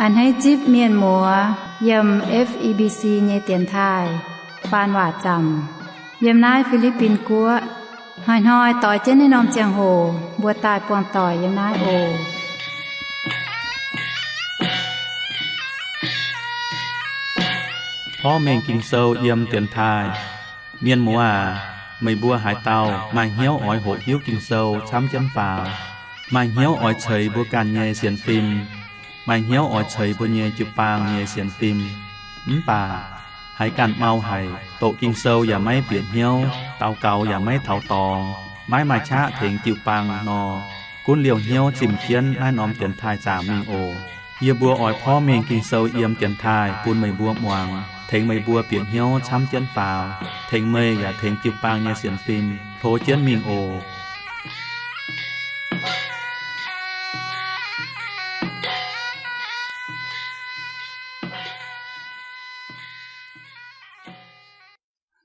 A'hneiv zipv mienh muoz yiem F E B C nyei dienx taaih faan waac zaamc yiem naaiv Fi^li^bin Guoqv. Hnoi-hnoi doix jienv naaiv norm ziangh hoc mbuo daaih buangh doic yiem naaiv oc. Porv mengh Ging-Sou yiem dienx taaih. Mienh muoz aac, meih mbuo haaix dauh maaih hnyouv oix hoqc hiuv Ging-Sou camv jienv faaux, maaih hnyouv oix ceix mbuo ganh nyei sienx fim, maaih hnyouv oix ceix mbuo nyei jiu-baang nyei sienx fim, mv baac haiz ganh mau haic, doqc Ging-Sou yaac maiv bieqc hnyouv, daux gaux yaac maiv taux dorngx, maiv maaih qaqv tengx jiu-baang nor, gunv liouh hnyouv zimh jienv naaiv norm dienx taaih zaamc mingh oc. Yie mbuo oix porv mengh Ging-Sou yiem dienx taaih bun meih mbuo muangx, tengx meih mbuo bieqc hnyouv camv jienv faaux, tengx meih yaac tengx jiu-baang nyei sienx fim hlo jienv mingh oc.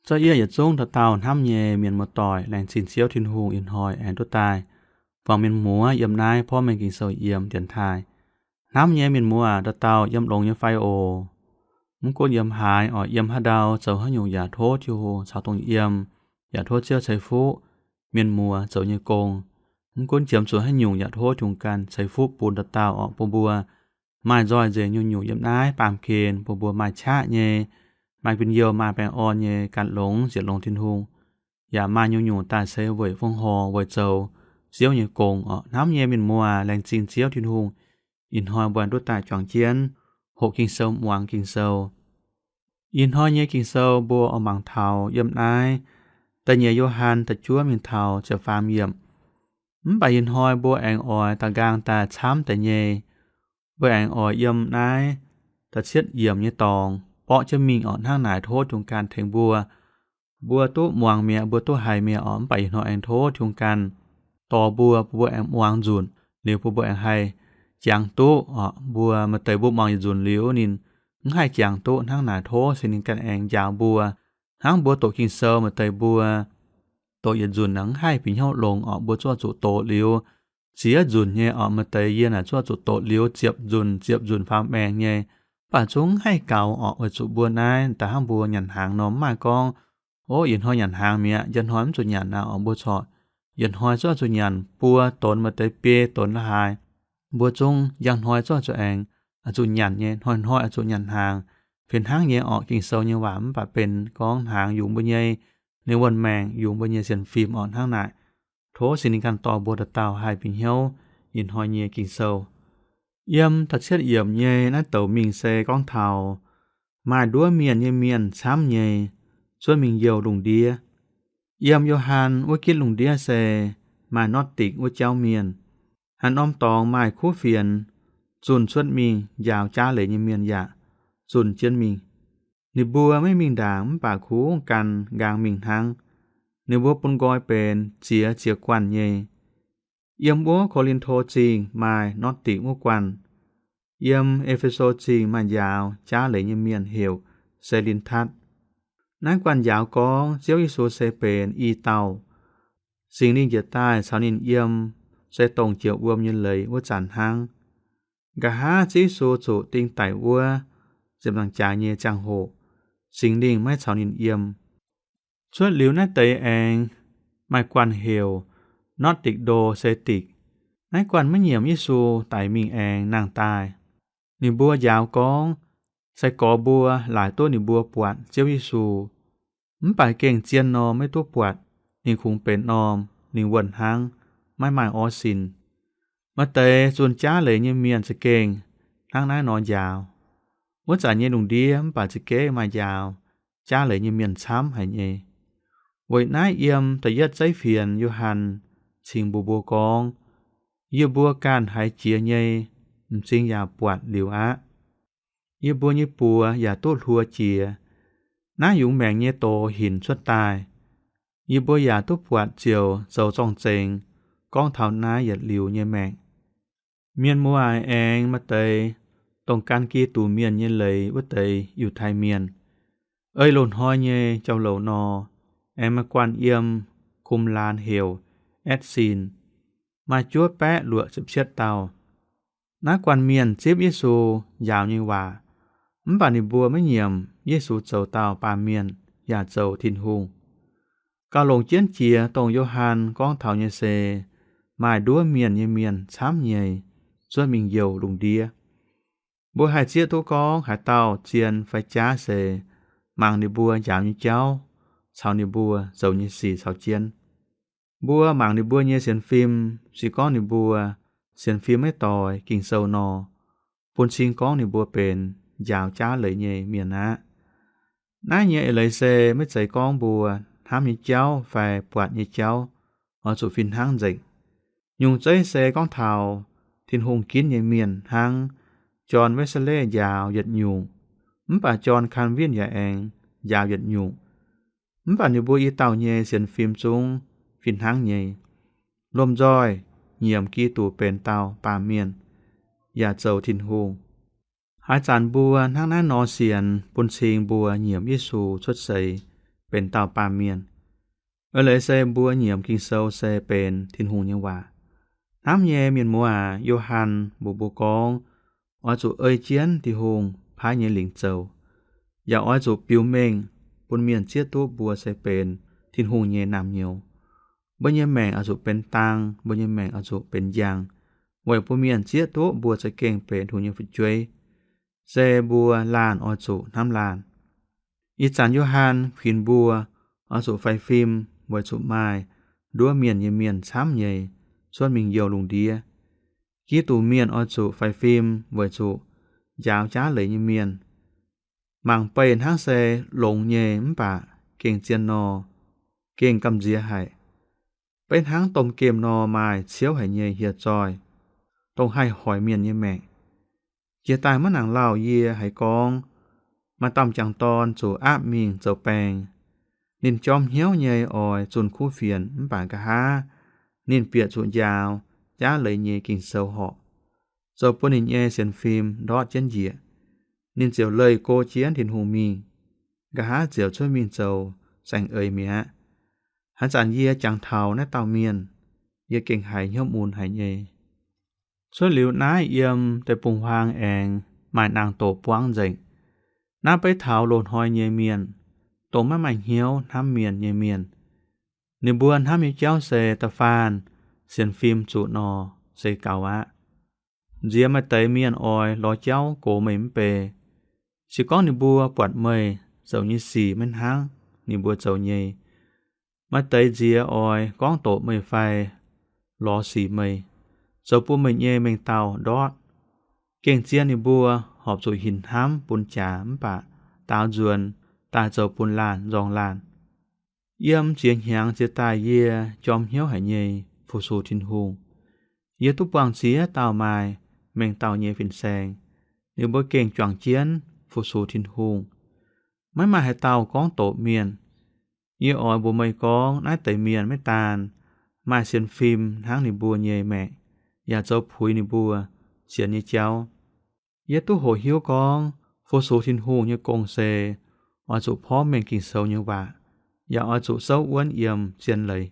Zorqv yie yietc zungv dauh dauh hnamv nyei mienh muoz-doic, laengz zingh Ziouv Tin-Hungh ih hnoi aengx duqv daaih buangh mienh muoz yiem naaiv porv mengh Ging-Sou yiem dienx taaih. Hnamv nyei mienh muoz aac, dauh dauh yiem longx nyei fai oc? Mv gunv yiem haaix oc, yiem haaix ndau zoux haaix nyungc yaac tov Tin-Hungh caux dongh yiem, yaac tov Ziouv ceix fuqv mienh muoz zoux nyei gong. Mv gunv qiemx zuqc haaix nyungc yaac tov Tin-Hungh ganh ceix fuqv bun dauh dauh oc, bun mbuo maaih nzoih nzengc nyungc-nyungc yiem naaiv baamh gen, bun mbuo maaih qaqv nyei, maaih njien-youh, maaih baengh orn nyei ganh longx ziepc longx Tin-Hungh, yaac maaih nyungc-nyungc daaih se weic fongc horc weic zoux Ziouv nyei gong oc. Hnamv nyei mienh muoz aac, laengz zingh Ziouv Tin-Hungh, ih hnoi mbuo duqv daaih juangc jienv hoqc Ging-Sou, muangx Ging-Sou. Ih hnoi nyei Ging-Sou mbuo oix mangc taux yiem naaiv da'nyeic Yo^han da'juov mingh taux ziepc faam yiemc. Mv baac ih hnoi mbuo aengx oix da'nqaang daaih camv deix nyei. Mbuo aengx oix yiem naaiv da'cietv yiemc nyei dorngx borqv jienv mingh oc. Hnangv naaic tov Tin-Hungh ganh tengx mbuo. Mbuo duqv muangx mi'aqv, mbuo duqv haiz mi'aqv oc. Mv baac ih hnoi aengx tov Tin-Hungh ganh dorh mbuo, bun mbuo aengx muangx nzunc liuz bun mbuo aengx haih jangx duqv oc. Mbuo maaih deix mbuo muangx yietc nzunc liuz ninh mv haih jangx duqv. Hnangv naaic tov Singx Lingh ganh aengx njaaux mbuo. Hnangv mbuo doqc Ging-Sou, maaih deix mbuo doqc yietc nzunc naaic mv haih bieqc hnyouv longx oc. Mbuo zuqc zuqc doqc liuz ziex nzunc nyei oc. Maaih deix yie naaic zuqc zuqc doqc liuz ziepc nzunc, ziepc nzunc faaux maengx nyei. Mv baac zungv mv haih gaux oc. Weic zuqc mbuo naaiv da'hnangv mbuo nyanc hnaangx nor, mv maaih gorngv, ov, ih hnoi nyanc hnaangx mi'aqv, njang hnoi mv zuqc nyanc aqv oc. Mbuo corc yietc hnoi zuqc zuqc nyanc buo donx, maaih deix biei donx la'haaix. Mbuo zungv njang hnoi zuqc zuqc aengx zuqc nyanc nyei, hnoi-hnoi zuqc nyanc hnaangx. Fih hnangv nyei oc, Ging-Sou nyei waac mv baac benx gorngv hnaangx yungz mbuo nyei, ninh wuonh maengc yungz mbuo nyei sienx fim oc. Hnangv naaic, tov Singx Lingh ganh dorh mbuo dauh dauh haih bieqc hnyouv ih hnoi nyei Ging-Sou. Yiem da'cietv yiemc nyei naaiv douc mingh se gorngv taux maaih nduov mienh nyei mienh camv nyei cuotv mingh youh lungh ndiev. Yiem Yo^han wuov gitv lungh ndiev se maaih Nortv^dikc wuov jauv mienh. Haaix norm dorngx maaih kuv fienx zunh cuotv mingh njaaux jaav leiz nyei mienh yaac zunh jienv mingh. Ninh mbuo maiv mingh ndaangc mv baac kungx gan nqaang mingh hnangv. Ninh mbuo bun nqoi benx ziex ziex guanh nyei. Yiem wuov Ko^lin^to Zingh maaih Nortv^dikc wuov guanh. Yiem E^fe^so Zingh maaih njaaux jaav leiz nyei mienh heuc Se^lin^tatv. Naaiv guanh njaaux gorngv Ziouv Yesu se benx i dauh. Singx Lingh njiec daaih caux ninh yiem se dongh jiex wuom nyei leiz wuov zanc hnangv. Nqa'haav Ziouv Yesu zuqc ding daic wuov ziepc nzaangc jaax nyei ziangh hoc, Singx Lingh maiv caux ninh yiem. Cuotv liuz naaiv deix aengx maaih guanh heuc Nortv^dikc Ndo Se^dikc. Naaiv guanh maiv nyiemc Yesu daic mingh aengx nangh daaih. Ninh mbuo njaaux gorngv sai-gorx mbuo laaic duqv ninh mbuo buatc Ziouv Yesu. Mv baac gengh zien norm maiv duqv buatc. Ninh kungx benx norm ninh wuonh hnangv, maiv maaih orv sin. Maaih deix zunh jaav leiz nyei mienh za'gengh hnangv naaiv nor njaaux. Wuov zanc nyei lungh ndiev mv baac za'gengh maaih njaaux jaav leiz nyei mienh camv haic nyei. Weic naaiv yiem da'yietv zeiv fienx Yo^han cingx mbuox mbuo gorngv, yie mbuo ganh haiz jiex nyei, m'zing yaac buatc liuz aqv. Yie mbuo nyei buoz yaac duqv hluo jiex. Naaiv yungz maengc nyei doz hinc cuotv daaih. Yie mbuo yaac duqv buatc ziouc zoux zorng-zengx gorngv taux naaiv yietc liuz nyei maengc. Mienh muoz-aac, aengx maaih deix dongh gan Giduc Mienh nyei leiz wuov deix Yiutai Mienh, ei loz-hnoi nyei jauv-louc nor, aengx maaih guanh yiem Qumran heuc Atv^sin, maaih juov baeqv luoqc ziepc cietv dauh. Naaiv guanh mienh zipv Yesu njaaux nyei waac, mv baac ninh mbuo maiv nyiemc Yesu zoux dauh baamh mienh yaac zoux Tin-Hungh. Gauh longc jienv jiex dongh Yo^han gorngv taux nyei se maaih nduov mienh nyei mienh camv nyei cuotv mingh youh lungh ndiev. Mbuo haih zieqv duqv gorngv haaix dauh zien fai jaav se mangc ninh mbuo njaaux nyei jauv caux ninh mbuo zoux nyei sic caux jienv. Mbuo mangc ninh mbuo nyei sienx fim, se gorngv ninh mbuo sienx fim maiv doix Ging-Sou nor, bun cing gorngv ninh mbuo benx njaaux jaav leiz nyei mienh aqv. Naaiv nyei eix leiz se maiv zeiz gorngv mbuo hnamv nyei jauv fai buatc nyei jauv oix zuqc fih hnangv nzengc. Nyungc zeiv se gorngv taux Tin-Hungh ginv nyei mienh hnangv John Wesley njaaux yietc nyungc, mv baac John Calvin yaac aengx njaaux yietc nyungc. Mv baac ninh mbuo i dauh nyei sienx fim zungv fih hnangv nyei, lomh nzoih nyiemc Giduc benx dauh baamh mienh, yaac zoux Tin-Hungh. Haaix zanc mbuo hnangv naaiv nor sienx bun cing mbuo nyiemc Yesu cuotv seix benx dauh baamh mienh. Eix leiz se mbuo nyiemc Ging-Sou se benx Tin-Hungh nyei waac. Hnamv nyei mienh muoz aac, Yo^han mbuox mbuo gorngv, oix zuqc ei jienv Tin-Hungh paaiv nyei lingc zoux, yaac oix zuqc biux mengh bun mienh zieqv duqv mbuo se benx Tin-Hungh nyei naamh nyouz. Mbuo nyei maengc oix zuqc benx dang, mbuo nyei maengc oix zuqc benx njang, weic bun mienh zieqv duqv mbuo za'gengh benx Tin-Hungh nyei fu'jueiv, se mbuo laanh oix zuqc hnamv laanh. Ih zanc Yo^han kuinx mbuo oix zuqc faix fim weic zuqc maaih nduov mienh nyei mienh camv nyei cuotv mingh youh lungh ndiev. Giduc mienh oix zuqc faix fim weic zuqc njaaux jaav leiz nyei mienh. Mangc beih hnangv se longx nyei mv baac gengh zien nor, gengh gamh nziex haic. Beiv hnangv domh gemh nor maaih ciouv haic nyei hieh zoih, dongh haih hoic mienh nyei maengc. Jiex daaih maiv nangc lauh yie haiz gorngv, maaih dauh m'jangc dorn zuqc aapv mingh zoux baeng. Ninh jorm hnyouv nyei oix zunh kuv fienx mv baac nqa'haav ninh bieqc zuqc njaaux jaav leiz nyei Ging-Sou horpc, zoux bun ninh nyei sienx fim ndortv jienv njiec. Ninh ziouc leih go jienv Tin-Hungh mingh, nqa'haav ziouc cuotv mingh zoux saeng-eix mi'aqv. Haaix zanc yie jangx taux naaiv dauh mienh, yie gengh haiz hnyouv mun haic nyei. Cuotv liuz naaiv yiem deic-bung-huaang aengx maaih naang-doqc buangv nzengc. Naaiv beiv taux loz-hnoi nyei mienh, dongh maiv maaih hnyouv hnamv mienh nyei mienh. Ninh mbuo hnamv nyei jauv se da'faanh sienx fim zuqc nor se gaux aqv. Nziex maaih deix mienh oix lorz jauv gox meih mv bei. Se gorngv ninh mbuo buatc meih zoux nyei sic maiv hnangv ninh mbuo zoux nyei, maaih deix nziex oix gorngv doqc meih fai lorz sic meih, zoux bun meih nyei mengh dauh ndortv. Gengh zien ninh mbuo horpc zuqc hinc hnamv bun jaax mv baac daaux nzuonx daaih zoux bun laanh nzorng laanh. Yiem ziex hnyangx jiex daaih yie jorm hnyouv haic nyei fu-sux Tin-Hungh. Yie duqv buangh ziex dauh maaih mengh dauh nyei fin-saeng, ninh mbuo gengh juangc jienv fu-sux Tin-Hungh. Maiv maaih haaix dauh gorngv doqc mienh. Yie oix mbuox meih gorngv, naaiv deix mienh maiv daan maaih sienx fim hnangv ninh mbuo nyei maengc, yaac zoux puix ninh mbuo sienx nyei jauv. Yie duqv hoqc hiuv gorngv, fu-sux Tin-Hungh nyei gong se oix zuqc porv mengh Ging-Sou nyei waac, yaac oix zuqc souv wuonv yiem zien leiz.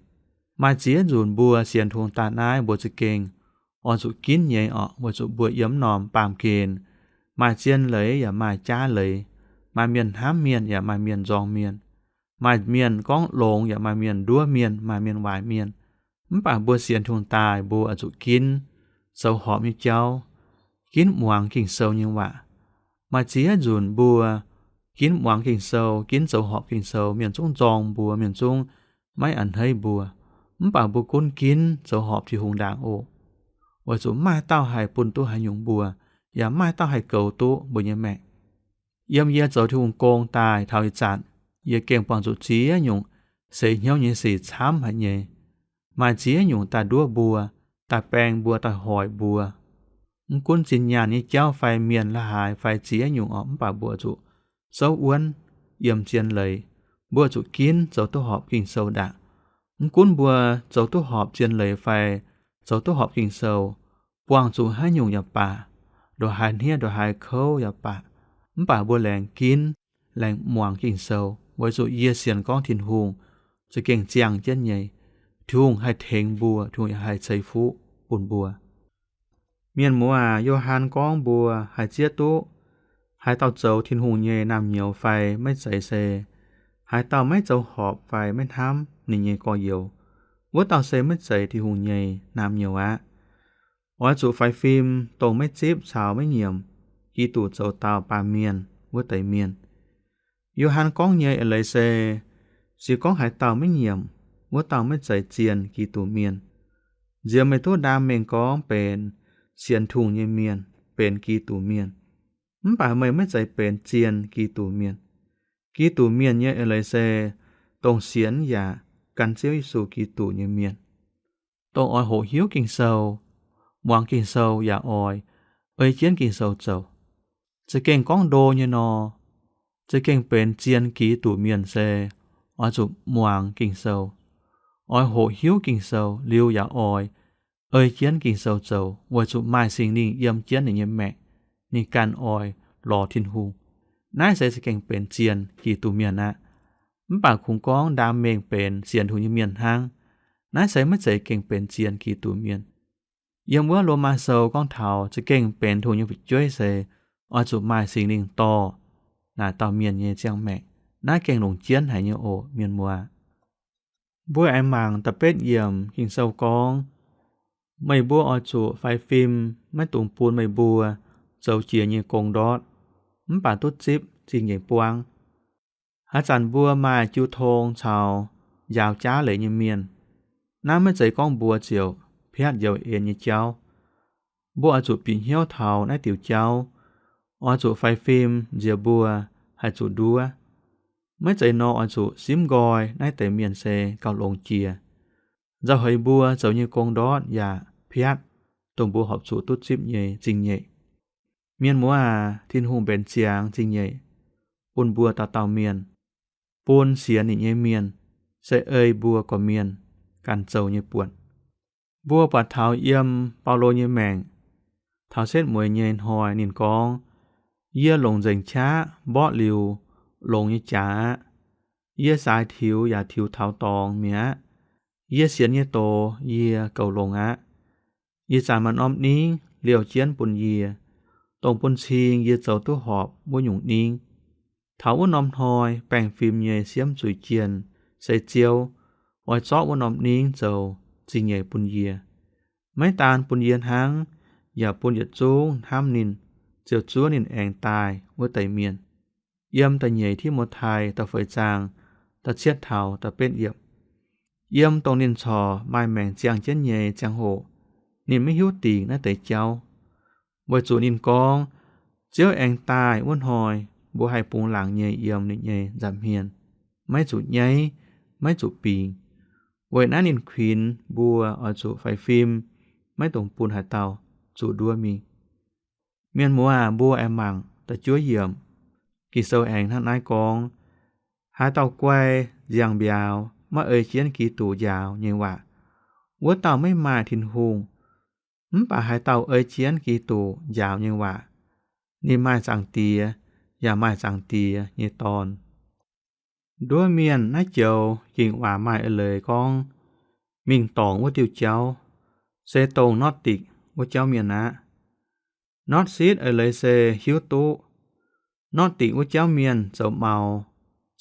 Maaih ziex nzunc mbuo sienx Tin-Hungh daaih naaiv, mbuo za'gengh oix zuqc ginv nyei orqc, weic zuqc mbuo yiem norm baamh gen maaih zien leiz yaac maaih jaav leiz, maaih mienh hnamv mienh yaac maaih mienh nzorng mienh, maaih mienh gorngv longx yaac maaih mienh nduov mienh, maaih mienh waaic mienh. Mv baac mbuo sienx Tin-Hungh daaih, mbuo oix zuqc ginv zoux horpc nyei jauv, ginv muangx Ging-Sou nyei waac. Maaih ziex nzunc mbuo ginv muangx Ging-Sou, ginv zoux horpc Ging-Sou, mienh zungv nzorng mbuo, mienh zungv maiv a'hneiv mbuo. Mv baac mbuo gunv ginv zoux horpc Tin-Hungh ndaangc oc. Weic zuqc maiv maaih dauh haih bun duqv haaix nyungc mbuo, yaac maiv maaih dauh haih goux duqv mbuo nyei maengc. Yiem yie zoux Tin-Hungh gong daaih taux ih zanc, yie gengh buangh zuqc ziex nyungc seix hnyouv nyei sic camv haic nyei. Maaih ziex nyungc daaih nduov mbuo, daaih baeng mbuo, daaih hoic mbuo. Mv gunv zinh nyaanh nyei jauv fai mienh la'haaix fai ziex nyungc orqc, mv baac mbuo zuqc souv wuonv yiem zien leiz. Mbuo zuqc ginv zoux duqv horpc Ging-Sou ndaangc. Mv gunv mbuo zoux duqv horpc zien leiz fai zoux duqv horpc Ging-Sou, buangh zuqc haaix nyungc yaac baac, ndongc haaix hniev ndongc haaix kouv yaac baac, mv baac mbuo laengz ginv, laengz muangx Ging-Sou, weic zuqc yie sienx gorngv Tin-Hungh za'gengh ziangh jienv nyei. Tin-Hungh haih tengx mbuo, Tin-Hungh yaac haih ceix fuqv bun mbuo. Mienh muoz aac, Yo^han gorngv mbuo haih zieqv duqv haaix dauh zoux Tin-Hungh nyei naamh nyouz fai maiv zeiz se haaix dauh maiv zoux horpc fai maiv hnamv ninh nyei gorx-youz, wuov dauh se maiv zeiz Tin-Hungh nyei naamh nyouz aqv. Oix zuqc faix fim dongh maiv zipv caux maiv nyiemc Giduc zoux dauh baamh mienh wuov deix mienh. Yo^han gorngv nyei eix leiz se, se gorngv haaix dauh maiv nyiemc, wuov dauh maiv zeiz zien Giduc mienh. Nziex meih duqv ndaam mengh gorngv benx sienx Tin-Hungh nyei mienh, benx Giduc mienh, mv baac meih maiv zeiz benx zien Giduc mienh. Giduc mienh nyei eix leiz se dongh sienx yaac gan Ziouv Yesu Giduc nyei mienh, dongh oix hoqc hiuv Ging-Sou, muangx Ging-Sou yaac oix ei jienv Ging-Sou zoux. Za'gengh gorngv ndo nyei nor, za'gengh benx zien Giduc mienh se oix zuqc muangx Ging-Sou, oix hoqc hiuv Ging-Sou liuz yaac oix ei jienv Ging-Sou zoux, weic zuqc maaih Singx Lingh yiem jienv ninh nyei maengc, ninh ganh oix lorz Tin-Hungh. Naaiv se za'gengh benx zien Giduc mienh aqv. Mv baac kungx gorngv ndaam mengh benx sienx Tin-Hungh nyei mienh hnangv. Naaiv se maiv zeiz gengh benx zien Giduc mienh. Yiem wuov Lomaa Sou gorngv taux za'gengh benx Tin-Hungh nyei fu'jueiv se oix zuqc maaih Singx Lingh dorh naaic dauh mienh nyei ziangh maengc. Naaiv gengh longc jienv haic nyei oc, mienh muoz. Mbuo aengx mangc da'betv yiemc Ging-Sou gorngv, meih mbuo oix zuqc faix fim, maiv dungx bun meih mbuo zoux jiex nyei gong ndortv, mv baac duqv zipv zingh nyeic buangv. Haaix zanc mbuo maaih jiu tong caux njaaux jaav leiz nyei mienh, naaiv maiv zeiz gorngv mbuo ziouc piatv njoux en nyei jauv. Mbuo oix zuqc bieqc hnyouv taux naaiv diuc jauv, oix zuqc faix fim nziex mbuo haih zuqc nduov. Maiv zeiz nor, oix zuqc simv nqoi naaiv deix mienh se gauh longx jiex. Nzauh heix mbuo zoux nyei gong ndortv yaac piatv, dongh mbuo horpc zuqc duqv zipv nyei zingh nyeic. Mienh muoz aac, Tin-Hungh mbenc ziangx zingh nyeic bun mbuo dauh dauh mienh, bun sienx ninh nyei mienh, se ei mbuo gorqv-mienh ganh zoux nyei buonc. Mbuo buatc taux yiem Baulo nyei maengc, taux setv mueiz nyei hnoi ninh gorngv, yie longc nzengc qaqv mborqv liuz longx nyei jaax aqv. Yie saaix tiux yaac tiux taux dorngx mi'aqv. Yie sienx nyei doz yie goux longx aqv. Ih zanc maaih norm ningv liouh jienv bun yie, dongh bun cing yie zoux duqv horpc wuov nyungc ningv. Taux wuov norm hnoi baengh fim nyei siemv zuiz jienh se Ziouv, oix zorqv wuov norm ningv zoux zingh nyeic bun yie. Maiv daan bun yie hnangv, yaac bun yietc zungv hnamv ninh, ziouc zuov ninh aengx daaih wuov deix mienh. Yiem da'nyeic Ti^mo^tai da'feix zaang da'cietv taux da'betv yiemc. Yiem dongh ninh corc maaih maengc ziangh jienv nyei ziangh hoc, ninh maiv hiuv dingc naaiv deix jauv. Weic zuqc ninh gorngv, Ziouv aengx daaih wuov hnoi, mbuo haih bungx laangc nyei yiem ninh nyei nza'hmien, maiv zuqc nyaiv, maiv zuqc bingx. Weic naaiv ninh kuinx mbuo oix zuqc faix fim, maiv dungx bun haaix dauh zuqc nduov mingh. Mienh muoz aac, mbuo aengx mangc da'juov yiemc. Ging-Sou aengx hnangv naaiv gorngv, haaix dauh guai nziangh mbiauz, maiv ei jienv Giduc njaaux nyei waac, wuov dauh maiv maaih Tin-Hungh. Mv baac haaix dauh ei jienv Giduc njaaux nyei waac, ninh maaih Zaangc Diex, yaac maaih Zaangc Diex nyei Dorn. Nduov mienh naaiv joux Ging-Waac maaih eix leiz gorngv mingh dorngc wuov diuh jauv, se dongh Notv Dikc wuov jauv mienh aqv. Notv Sitv eix leiz se hiuv duqv. Notv Dikc wuov jauv mienh zoux maux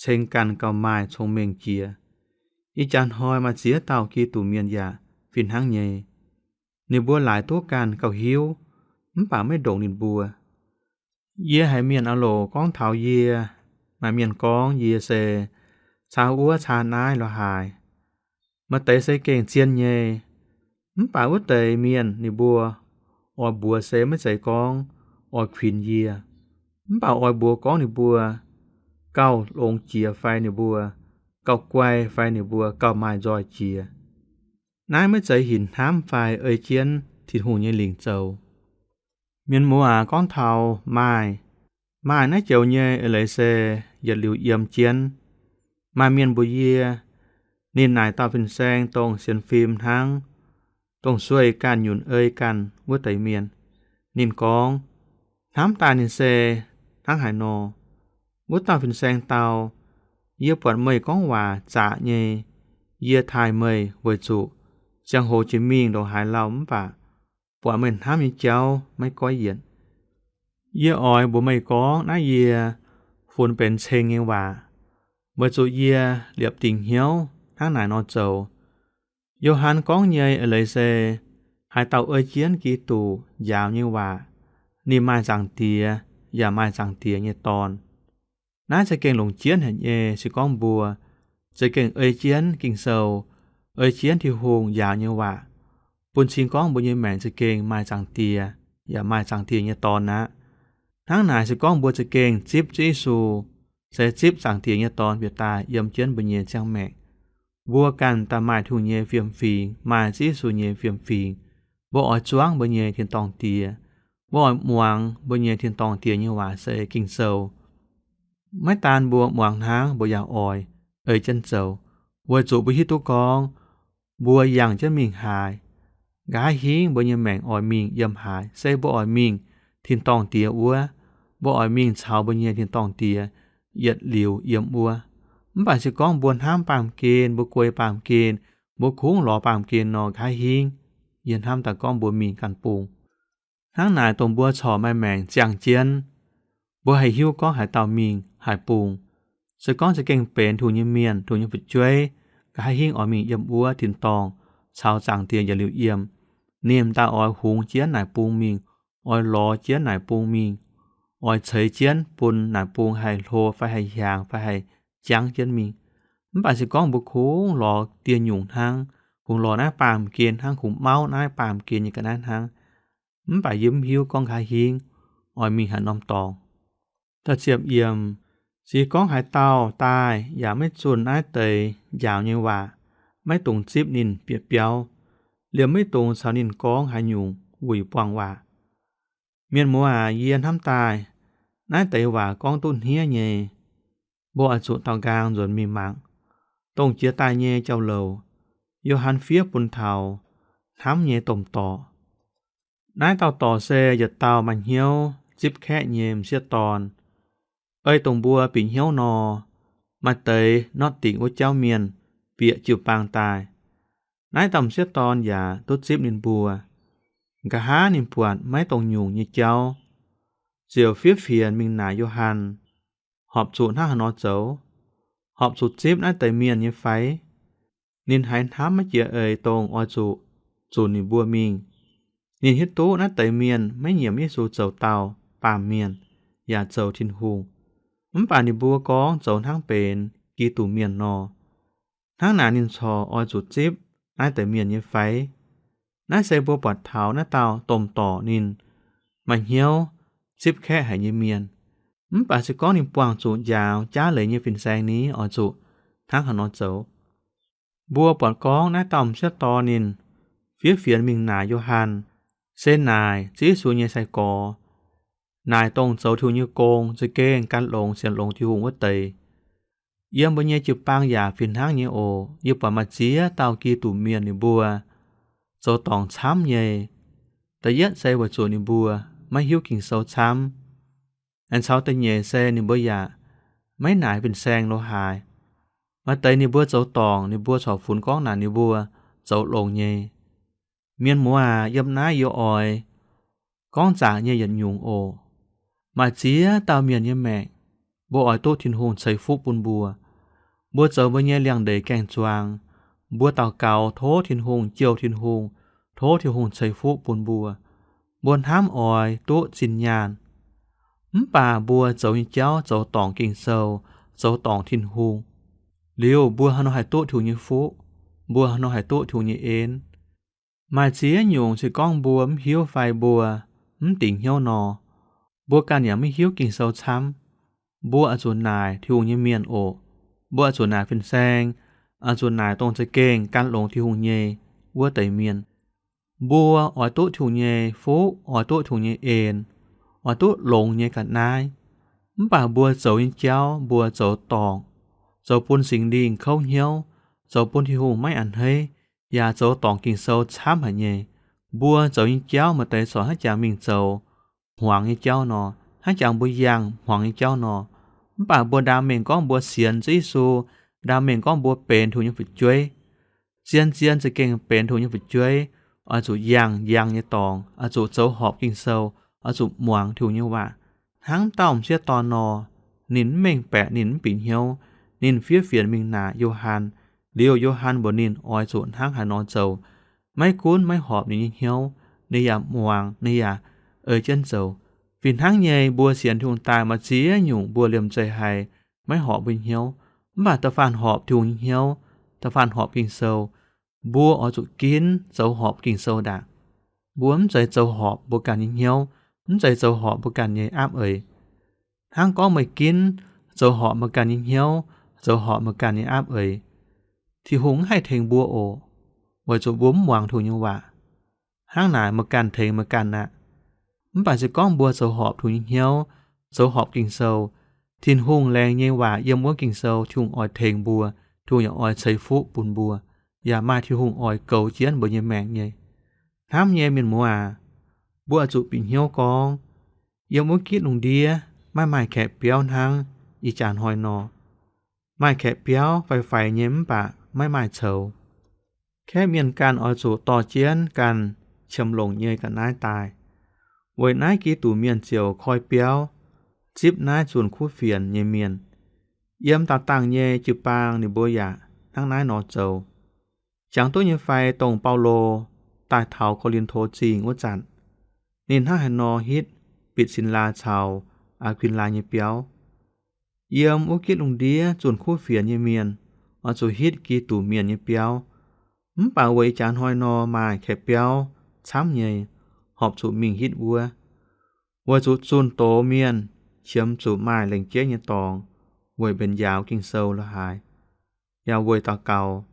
ceng ganh gauh maaih cong-mengh jiex. Ih jaax hnoi maaih ziex dauh Giduc mienh yaac fih hnangv nyei. Ninh mbuo laaic duqv ganh gauh hiuv, mv baac maiv ndongc ninh mbuo. Yie haiz mienh aah loc gorngv taux yie, maaih mienh gorngv yie se caa wuov caa naaiv lorz haaix. Maaih deix se gengh zien nyei, mv baac wuov deix mienh ninh mbuo oix mbuox se maiv zeiz gorngv oix kuinx yie, mv baac oix mbuox gorngv ninh mbuo gauh longx jiex fai ninh mbuo gauh guai fai ninh mbuo gauh maaih nzoih jiex. Naaiv maiv zeiz hinc hnamv fai ei jienv Tin-Hungh nyei lingc zoux. Mienh muoz aac, gorngv taux maaih, maaih naaiv joux nyei eix leiz se yietc liuz yiem jienv. Maaih mienh mbuox yie, ninh naaic dauh fin-saeng dongh sienx fim hnangv, dongh sueih ganh nyunc ei ganh wuov deix mienh. Ninh gorngv, hnamv daaih ninh se hnangv haaix nor. Wuov dauh fin-saeng dau, yie buatc meih gorngv waac zaqc nyei. Yie taaih meih weic zuqc ziangh hoc jiex mingh ndongc haaix lauh mv baac buatc meih hnamv nyei jauv maiv goiv yienc. Yie oix mbuox meih gorngv naaiv yie funx benx ceng nyei waac, weic zuqc yie liepc dingc hnyouv hnangv naaic nor zoux. Yo^han gorngv nyei eix leiz se, haaix dauh ei jienv Giduc njaaux nyei waac, ninh maaih Zaangc Diex yaac maaih Zaangc Diex nyei Dorn. Naaiv za'gengh longc jienv haic nyei. Se gorngv mbuo za'gengh ei jienv Ging-Sou, ei jienv Tin-Hungh njaaux nyei waac, bun cing gorngv mbuo nyei maengc za'gengh maaih Zaangc Diex yaac maaih Zaangc Diex nyei Dorn aqv. Hnangv naaic se gorngv mbuo za'gengh zipv Ziouv Yesu, se zipv Zaangc Diex nyei Dorn bieqc daaih yiem jienv mbuo nyei ziangh maengc, mbuo ganh daaih maaih Tin-Hungh nyei fiem-fingx, maaih Ziouv Yesu nyei fiem-fingx. Mbuo oix zuangv mbuo nyei tin-dorngh Diex. Mbuo oix muangx mbuo nyei tin-dorngh Diex nyei waac se Ging-Sou. Maiv daan mbuo muangx hnangv, mbuo yaac oix ei jienv zoux, weic zuqc mbuo hiuv duqv gorngv mbuo yangh jienv mingh haaix. Nqa'haav hingv mbuo nyei maengc oix mingh yiem haaix, se mbuo oix mingh tin-dorngh Diex wuov. Mbuo oix mingh caux mbuo nyei tin-dorngh Diex yietc liuz yiem wuov. Mv baac se gorngv mbuo hnamv baamh gen, mbuo guei baamh gen, mbuo kungx lorz baamh gen nor, nqa'haav hingv yie hnamv daaih gorngv mbuo mingh ganh bung. Hnangv naaic dongh mbuo corc maaih maengc ziangh jienv, mbuo haih hiuv gorngv haaix dauh mingh haaix bung. Se gorngv za'gengh benx Tin-Hungh nyei mienh, Tin-Hungh nyei fu'jueiv, nqa'haav hingv oix mingh yiem wuov tin-dorngh caux Zaangc Diex yietc liuz yiem. Ninh daaih oix hungx jienv naaic bung mingh, oix lorz jienv naaic bung mingh, oix ceix jienv bun naaic bung haih hlo fai haih hiaangx fai haih jangv jienv mingh. Mv baac se gorngv mbuo kungx lorz dieh nyungc hnangv, kungx lorz naaiv baamh gen hnangv, kungx mauv naaiv baamh gen nyei ga'naaiv hnangv, mv baac yie mv hiuv gorngv nqa'haav hingv oix mingh haaix norm dorngx. Da'ziepc yiemc, se gorngv haaix dauh daaih yaac maiv zunh naaiv deix njaaux nyei waac, maiv dungx zipv ninh bieqc biauv, liemh maiv dungx caux ninh gorngv haaix nyungc wuic buangh waac. Mienh muoz aac, yie hnamv daaih naaiv deix waac gorngv duqv hniev nyei. Mbuo oix zuqc daaux nqaang nzuonx mingh mangc dongh jiex daaih nyei jauv-louc, Yo^han fiev bun taux hnamv nyei domh dorc. Naaiv dauh dorc se yietc dauh maaih hnyouv zipv kaeqv nyei m'sieqv dorn. Ei dongh mbuo bieqc hnyouv nor, maaih deix nortv dingc wuov jauv mienh bieqc jiu-baang daaih. Naaiv dauh m'sieqv dorn yaac duqv zipv ninh mbuo. Nqa'haav ninh buatc maiv dongh nyungc nyei jauv, ziouc fiev fienx mingh naaic Yo^han, horpc zuqc hnangv haaix nor zoux? Horpc zuqc zipv naaiv deix mienh nyei fai? Ninh haiz hnamv maiv jiex eix dongh oix zuqc zunc ninh mbuo mingh. Ninh hiuv duqv naaiv deix mienh maiv nyiemc Yesu zoux dauh baamh mienh, yaac zoux Tin-Hungh. Mv baac ninh mbuo gorngv zoux hnangv benx Giduc mienh nor. Hnangv naaic ninh corc oix zuqc zipv naaiv deix mienh nyei fai? Naaiv se mbuo buatc taux naaiv dauh domh dorc ninh maaih hnyouv zipv kaeqv haic nyei mienh. Mv baac se gorngv ninh buangh zuqc njaaux jaav leiz nyei fin-saeng ni, oix zuqc hnangv haaix nor zoux? Mbuo buatc gorngv naaiv dauh m'sieqv dorn ninh fiev fienx mingh naaic Yo^han, se naaic Ziouv Yesu nyei sai-gorx, naaic dongh zoux Tin-Hungh nyei gong za'gengh gan longx sienx longx Tin-Hungh wuov deix. Yiem mbuo nyei jiu-baang yaac fih hnangv nyei oc. Yie buatc maaih ziex dauh Giduc mienh ninh mbuo zoux dorngc camv nyei. Da'yietv se weic zuqc ninh mbuo maiv hiuv Ging-Sou camv. Aengx caux da'nyeic se ninh mbuo yaac maiv naaic fin-saeng lo haaix. Maaih deix ninh mbuo zoux dorngc, ninh mbuo corc funx gorngv naaic ninh mbuo zoux longx nyei. Mienh muoz aac, yiem naaiv yie oix gorngv zaqc nyei yietc nyungc oc. Maaih ziex dauh mienh nyei maengc, mbuo oix duqv Tin-Hungh ceix fuqv bun mbuo. Mbuo zoux mbuo nyei liangx-ndeic gaeng-zuangx, mbuo daux gaux tov Tin-Hungh, jouh Tin-Hungh, tov Tin-Hungh ceix fuqv bun mbuo. Mbuo hnamv oix duqv zinh nyaanh. Mv baac mbuo zoux nyei jauv zoux dorngc Ging-Sou, zoux dorngc Tin-Hungh, liuz mbuo haaix nor haih duqv Tin-Hungh nyei fuqv? Mbuo haaix nor haih duqv Tin-Hungh nyei en? Maaih ziex nyungc se gorngv mbuo mv hiuv fai mbuo mv dingc hnyouv nor, mbuo ganh yaac maiv hiuv Ging-Sou camv. Mbuo oix zuqc naaic Tin-Hungh nyei mienh oc. Mbuo oix zuqc naaic fin-saeng, oix zuqc naaic dongh za'gengh gan longx Tin-Hungh nyei wuov deix mienh. Mbuo oix duqv Tin-Hungh nyei fuqv, oix duqv Tin-Hungh nyei en, oix duqv longx nyei ga'naaiv. Mv baac mbuo zoux nyei jauv mbuo zoux dorngc, zoux bun Singx Lingh kouv hnyouv, zoux bun Tin-Hungh maiv a'hneiv, yaac zoux dorngc Ging-Sou camv haic nyei. Mbuo zoux nyei jauv maaih deix corc hnangv jangx mingh zoux hmuangx nyei jauv nor, hnangv jangx mbuo yangh hmuangx nyei jauv nor. Mv baac mbuo ndaam mengh gorngv mbuo sienx Ziouv Yesu, ndaam mengh gorngv mbuo benx Tin-Hungh nyei fu'jueiv. Zien-zien za'gengh benx Tin-Hungh nyei fu'jueiv, oix zuqc yangh njang nyei dorngx, oix zuqc zoux horpc Ging-Sou, oix zuqc muangx Tin-Hungh nyei waac. Hnangv dauh m'sieqv dorn nor, ninh mv mengh baeqc, ninh mv bieqc hnyouv, ninh fiev fienx mingh naaic Yo^han. Liuz Yo^han mbuox ninh oix zuqc hnangv haaix nor zoux. Maiv gunv maiv horpc ninh nyei hnyouv, ninh yaac muangx, ninh yaac ei jienv zoux. Fih hnangv nyei, mbuo sienx Tin-Hungh daaih maaih ziex nyungc mbuo liemh zeih haiz maiv horpc mbuo nyei hnyouv. Mv baac da'faanh horpc Tin-Hungh nyei hnyouv, da'faanh horpc Ging-Sou, mbuo oix zuqc ginv zoux horpc Ging-Sou ndaangc. Mbuo mv zeiz zoux horpc mbuo ganh nyei hnyouv, mv zeiz zoux horpc mbuo ganh nyei aapv eix. Hnangv gorngv meih ginv zoux horpc meih ganh nyei hnyouv, zoux horpc meih ganh nyei aapv eix, Tin-Hungh mv haih tengx mbuo oc, weic zuqc mbuo mv muangx Tin-Hungh nyei waac. Hnangv naaic meih ganh tengx meih ganh aqv. Mv baac se gorngv mbuo zoux horpc Tin-Hungh nyei hnyouv, zoux horpc Ging-Sou, Tin-Hungh laengz nyei waac yiem wuov Ging-Sou, Tin-Hungh oix tengx mbuo, Tin-Hungh yaac oix ceix fuqv bun mbuo, yaac maaih Tin-Hungh oix goux jienv mbuo nyei maengc nyei. Hnamv nyei mienh muoz aac, mbuo oix zuqc bieqc hnyouv gorngv, yiem wuov gitv lungh ndiev maiv maaih kaeqv biauv hnangv ih jaax hnoi nor. Maaih kaeqv biauv faix-faix nyei mv baac maiv maaih coux. Kaeqv mienh ganh oix zuqc dorh jienv ganh qiemx longc nyei ga'naaiv daaih. Weic naaiv Giduc mienh ziouc koi biauv zipv naaiv zunh kuv fienx nyei mienh. Yiem daaih dangh nyei jiu-baang ninh mbuo yaac hnangv naaiv nor zoux. Jangx duqv nyei fai dongh Baulo daaih taux Ko^lin^to Zingh wuov zanc, ninh hnangv haaix nor hitv Bitc^sin^laa caux Aa^guin^laa nyei biauv. Yiem wuov gitv lungh ndiev zunh kuv fienx nyei mienh oix zuqc hitv Giduc mienh nyei biauv. Mv baac weic ih jaax hnoi nor maaih kaeqv biauv camv nyei, horpc zuqc mingh hitv wuov, weic zuqc zunh doz mienh qiemx zuqc maaih lengc jeiv nyei dorngx weic mbenc njaaux Ging-Sou la'haaix, yaac weic daux gaux.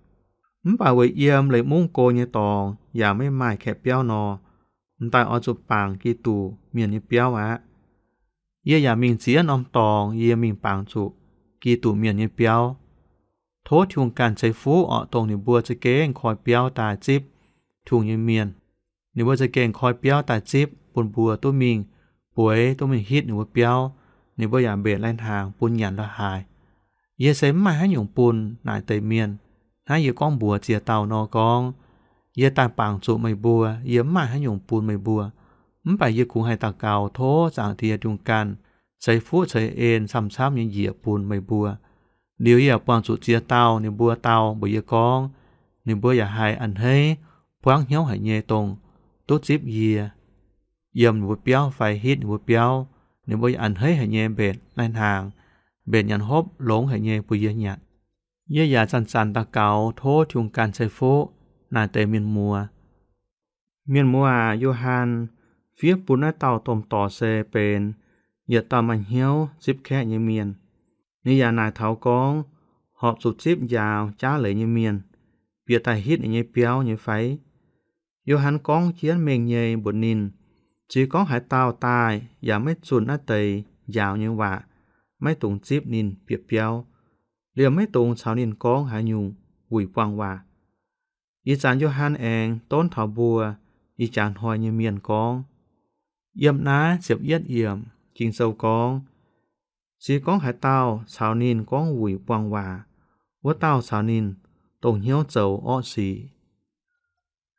Mv baac weic yiem leiz mungv go nyei dorngx yaac maiv maaih kaeqv biauv nor, m'daaih oix zuqc bangc Giduc mienh nyei biauv aqv. Yie yaac mingh ziex norm dorngx yie mingh bangc zuqc Giduc mienh nyei biauv. Tov Tin-Hungh ganh ceix fuqv orqc, dongh ninh mbuo za'gengh koi biauv daaih zipv Tin-Hungh nyei mienh. Ninh mbuo za'gengh koi biauv daaih zipv bun mbuo duqv mingh bueix, duqv mingh hitv ninh mbuo biauv. Ninh mbuo yaac mbenc lai-hnaangx bun nyanc la'haaix. Yie se mv maaih haaix nyungc bun naaic deix mienh. Hnangv yie gorngv mbuox ziex dauh nor gorngv, yie daaih bangc zuqc meih mbuo, yie mv maaih haaix nyungc bun meih mbuo. Mv baac yie kungx haih daux gaux tov Zaangc Diex Tin-Hungh ganh ceix fuqv ceix en camv-camv nyei njiec bun meih mbuo. Liuz yie yaac buangh zuqc ziex dauh ninh mbuo dau mbuox yie gorngv, ninh mbuo yaac haih a'hneiv buangv hnyouv haic nyei dongh duqv zipv yie yiem ninh mbuo biauv fai hitv ninh mbuo biauv, ninh mbuo yaac a'hneiv haic nyei mbenc lai-hnaangx, mbenc nyanc hopv longx haic nyei bun yie nyanc. Yie yaac zanc-zanc daux gaux tov Tin-Hungh ganh ceix fuqv naaic deix mienh muoz. Mienh muoz aac, Yo^han fiev bun naaiv dauh domh dorc se benx yietc dauh maaih hnyouv zipv kaeqv nyei mienh. Ninh yaac naaic taux gorngv, horpc zuqc zipv njaaux jaav leiz nyei mienh bieqc daaih hitv ninh nyei biauv nyei fai? Yo^han gorngv jienv mengh nyei mbuox ninh, se gorngv haaix dauh daaih yaac maiv zunh naaiv deix njaaux nyei waac, maiv dungx zipv ninh bieqc biauv, liemh maiv dungx caux ninh gorngv haaix nyungc wuic buangh waac. Ih zanc Yo^han aengx donv taux mbuo ih jaax hnoi nyei mienh gorngv. Yiem naaiv ziepc yietv yiemc Ging-Sou gorngv, se gorngv haaix dauh caux ninh gorngv wuic buangh waac, wuov dauh caux ninh dongh hnyouv zoux orqv sic.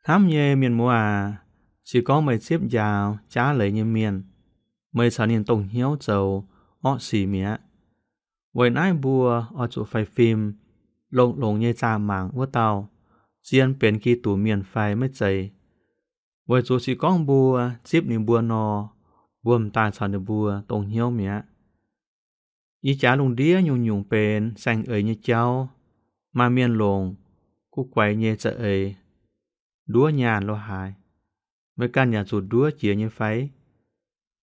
Hnamv nyei mienh muoz aac, se gorngv meih zipv njaaux jaav leiz nyei mienh, meih caux ninh dongh hnyouv zoux orqv sic mi'aqv. Weic naaiv mbuo oix zuqc faix fim, longx-longx nyei zaah mangc wuov dauh zien benx Giduc mienh fai maiv zeiz. Weic zuqc se gorngv mbuo zipv ninh mbuo nor, mbuo m'daaih caux ninh mbuo dongh hnyouv mi'aqv. Ih jaax lungh ndiev nyungc-nyungc benx saeng-eix nyei jauv. Maaih mienh longc guv guaix nyei za'eix nduov nyaanh lo haaix. Meih ganh yaac zuqc nduov jiex nyei fai?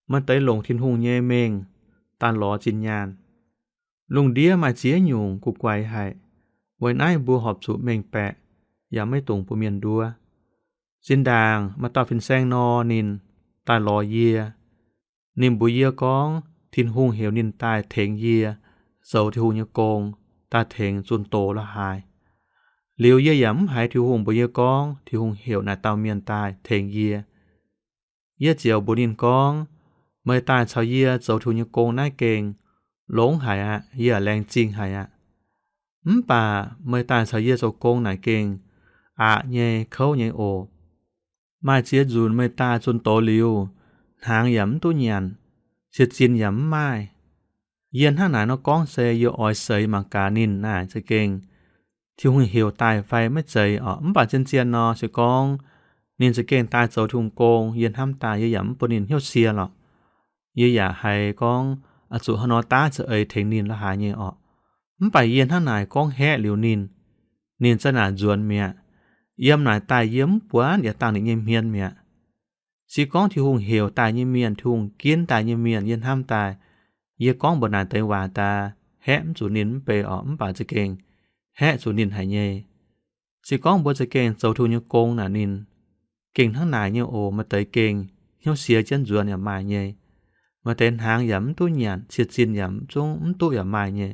Maaih deix longc Tin-Hungh nyei mengh daaih lorz zinh nyaanh. Lungh ndiev maaih ziex nyungc guv guaix haic. Weic naaiv mbuo horpc zuqc mengh baeqc, yaac maiv dungx bun mienh nduov. Zinh ndaangc maaih dauh fin-saeng nor, ninh daaih lorz yie. Ninh mbuox yie gorngv Tin-Hungh heuc ninh daaih tengx yie zoux Tin-Hungh nyei gong, daaih tengx zunh doz lo haaix. Liuz yie yaac mv haiz Tin-Hungh mbuox yie gorngv Tin-Hungh heuc naaic dauh mienh daaih tengx yie. Yie ziouc mbuox ninh gorngv, meih daaih caux yie zoux Tin-Hungh nyei gong naaiv gengh longx haic aqv, yie yaac laengz zingh haic aqv. Mv baac meih daaih caux yie zoux gong naaic gengh aqc nyei, kouv nyei oc. Maaih ziex nzunc meih daaih zunh doz liuz, hnaangx yaac mv duqv nyanc, cie zinh yaac mv maaih. Yie hnangv naaic nor gorngv se yie oix seix mangc gaax ninh naaic za'gengh Tin-Hungh heuc daaih fai maiv zeiz orqc. Mv baac zien-zien nor se gorngv ninh za'gengh daaih zoux Tin-Hungh gong, yie hnamv daaih yie yaac mv bun ninh hnyouv sie lorqc. Yie yaac haiz gorngv oix zuqc hnangv nor daav za'eix tengx ninh la'haaix nyei orqc. Mv baac yie hnangv naaic gorngv haeqv liuz ninh, ninh za'naaic nzuonx mi'aqv. Yiem naaic daaih yie mv buatc yaac dangh ninh nyei hmien mi'aqv. Se gorngv Tin-Hungh heuc daaih nyei mienh, Tin-Hungh ginv daaih nyei mienh, yie hnamv daaih, yie gorngv mbuox naaic deix waac daaih haeqv mv zuqc ninh mv bei orqc. Mv baac za'gengh haeqv zuqc ninh haic nyei. Se gorngv mbuo za'gengh zoux Tin-Hungh nyei gong naaic ninh gengh hnangv naaic nyei oc. Maaih deix gengh hnyouv sie jienv nzuonx yaac maaih nyei. Maaih deix hnaangx yaac mv duqv nyanc, cie zinh yaac zungv mv duqv yaac maaih nyei.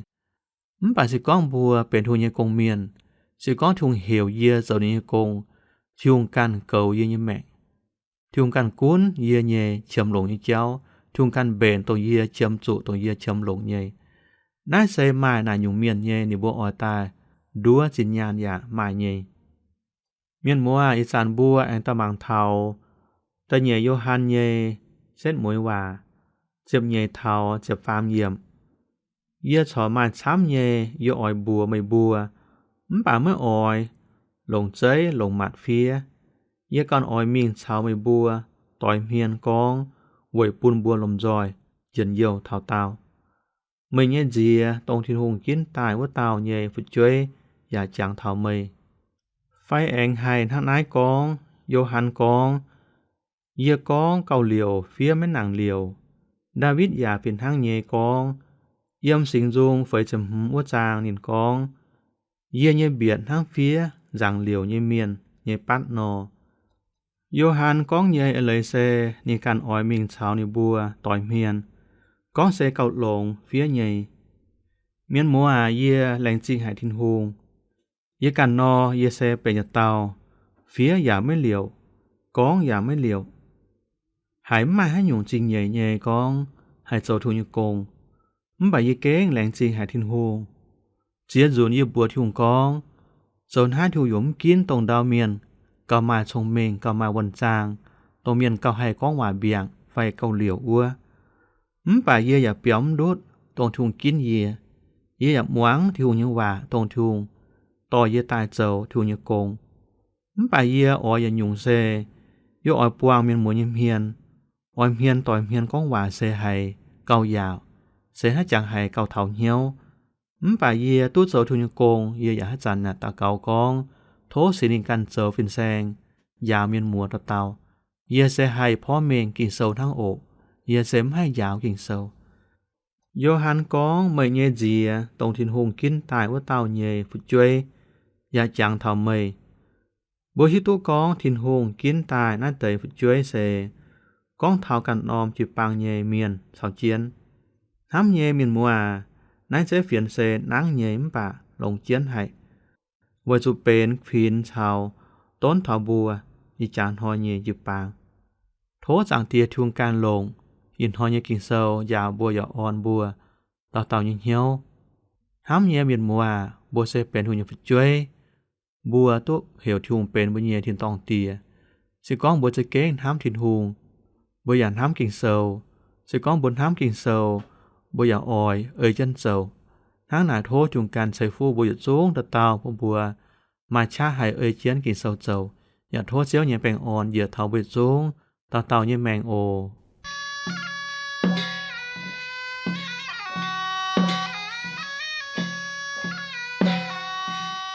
Mv baac se gorngv mbuo benx Tin-Hungh nyei gong-mienh, se gorngv Tin-Hungh heuc yie zoux ninh nyei gong, Tin-Hungh ganh goux yie nyei maengc. Tin-Hungh ganh gunv yie nyei qiemx longc nyei jauv. Tin-Hungh ganh mbenc dongh yie qiemx zuqc, dongh yie qiemx longc nyei. Naaiv se maaih naaic nyungc mienh nyei, ninh mbuo oix daaih nduov zinh nyaanh yaac maaih nyei. Mienh muoz, ih zanc mbuo aengx daaih mangc taux da'nyeic Yo^han nyei setv mueiz waac, ziepc nyeic taux ziepc faam yiemc. Yie corc maaih camv nyei yie oix mbuox meih mbuo, mv baac maiv oix longc zeiv longc matc fiev. Yie ganh oix mingh caux meih mbuo doix hmien gorngv, weic bun mbuo lomh nzoih njien-youh taux daauh. Meih nyei nziex, dongh Tin-Hungh ginv daaih wuov dauh nyei fu'jueiv yaac jangx taux meih. Fai aengx haih hnangv naaiv gorngv, Yo^han gorngv, yie gorngv gauh liouc fiev maiv nangc liouc. Ndaawitv yaac fih hnangv nyei gorngv. Yiem Singx Nzung feix ziepc hmz wuov zaang ninh gorngv, yie nyei mbietc hnangv fiev nzaangc liouc nyei mienh nyei batv nor. Yo^han gorngv nyei eix leiz se ninh ganh oix mingh caux ninh mbuo doix hmien, gorngv se gauh longx fiev nyei. Mienh muoz aac, yie laengz zingh haic Tin-Hungh. Yie ganh nor, yie se benx yietc dauh fiev yaac maiv liouc, gorngv yaac maiv liouc, haiz mv maaih haaix nyungc zingh nyeic nyei gorngv haih zoux Tin-Hungh nyei gong. Mv baac yie gengh laengz zingh haic Tin-Hungh. Ziex nzunc yie mbuox Tin-Hungh gorngv, zoux naaiv Tin-Hungh yaac mv ginv dongh ndau mienh gauh maaih cong-mengh, gauh maaih wuonh zaang, dongh mienh gauh haih gorngv waac mbiaangc fai gauh liouc wuov. Mv baac yie yaac biaux mv ndutv dongh Tin-Hungh ginv yie. Yie yaac muangx Tin-Hungh nyei waac, dongh Tin-Hungh dorh yie daaih zoux Tin-Hungh nyei gong. Mv baac yie oix yietc nyungc se, yie oix buangh mienh muoz nyei hmien. Oix hmien doix hmien gorngv waac se haiz gauh yaauc, se hnangv jangx haiz gauh taux hnyouv. Mv baac yie duqv zoux Tin-Hungh nyei gong, yie yaac haaix zanc naaic daux gaux gorngv, tov Singx Lingh ganh zoux fin-saeng njaaux mienh muoz dauh dauh. Yie se haih porv mengh Ging-Sou hnangv oc. Yie se mv haih njaaux Ging-Sou. Yo^han gorngv, meih nyei nziex, dongh Tin-Hungh ginv daaih wuov dauh nyei fu'jueiv, yaac jangx taux meih. Mbuo hiuv duqv gorngv Tin-Hungh ginv daaih naaiv deix fu'jueiv se gorngv taux ganh norm jiu-baang nyei mienh caux jienv. Hnamv nyei mienh muoz aac, naaiv zeiv fienx se nangv nyei mv baac longx jienv haic, weic zuqc benx kuinx caux donv taux mbuo ih jaax hnoi nyei jiu-baang. Tov Zaangc Diex Tin-Hungh ganh longc ih hnoi nyei Ging-Sou njaaux mbuo yaac orn mbuo dauh dauh nyei hnyouv. Hnamv nyei mienh muoz aac, mbuo se benx Tin-Hungh nyei fu'jueiv. Mbuo duqv heuc Tin-Hungh benx mbuo nyei tin-dorngh Diex. Se gorngv mbuo za'gengh hnamv Tin-Hungh, mbuo yaac hnamv Ging-Sou. Se gorngv mbuo hnamv Ging-Sou, mbuo yaac oix ei jienv zoux. Hnangv naaic tov Tin-Hungh ganh ceix fuqv mbuo yietc zungv dauh dauh bun mbuo maaih qaqv haih ei jienv Ging-Sou zoux. Yaac tov Ziouv nyei baengh orn njiec taux mbuo yietc zungv dauh dauh nyei maengc oc.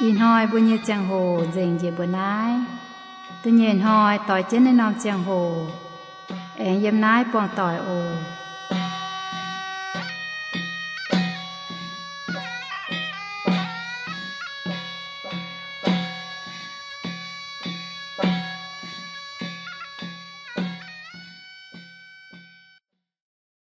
Ih hnoi mbuo nyei ziangh hoc nzengc njiec mbuo naaiv. Da'nyeic hnoi doix jienv naaiv norm ziangh hoc aengx yiem naaiv buangh doic oc.